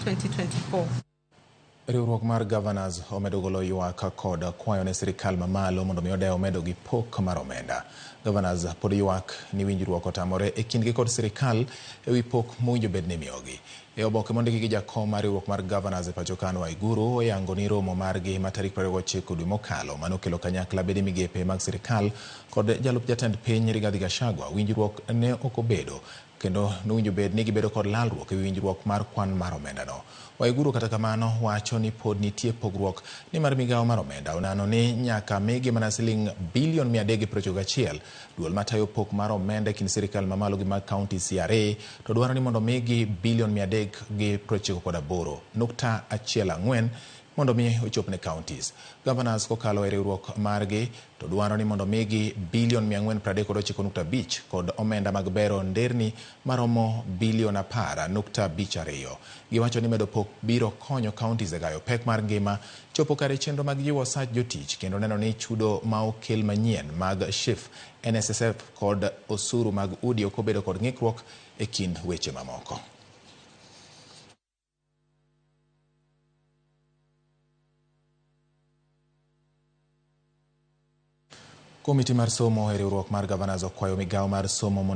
2024. Riwruok mar Governors omedo golo ywak kod kwayo ne sirikal mamalo mondo mi odew medo gi pok mar omenda. Governors pod ywak ni winjruok otamore e kindgi kod sirikal e wi pok mowinjo bed ni imiyogi. E oboke mondiki gi jakom mar riwruok mar Governors e pacho ka Anne Waiguru oyango ni romo margi ma tarik 29 dwe mokalo manokelo kanyakla bede migepe mag sirikal kod jalup jatend piny Rigathi Gachagua winjruok ne ok obedo kendo nowinjo bed ni gibedo kod lalruok e winjruok mar kwan mar omendano. Waiguru kata kamano wacho ni pod nitie pogruok nimar migawo mar omenda onano ni nyaka migi mana siling bilion 391. Duol matayo pok mar omenda e kind sirikal mamalo gi mag kaunti CRA to dwaro ni mondo migi bilion 398.14 mondo mi ochop ne counties. Governors kokalo e riwruok margi to dwaro ni mondo migi bilion 439.5 kod omenda mag bero nderni maromo bilion 10.52. Giwacho ni medo pok biro konyo counties e gayo pek mar ngima, chopo kare chenro mag jiwo osach jotich kendo neno ni chudo ma okel manyien mag SHIF, NSSF kod osuru mag udi ok obedo kod ng'ikruok e kind weche mamoko. Komiti mar somo e riwruok mar Governors okwayo migawo mar somo mondo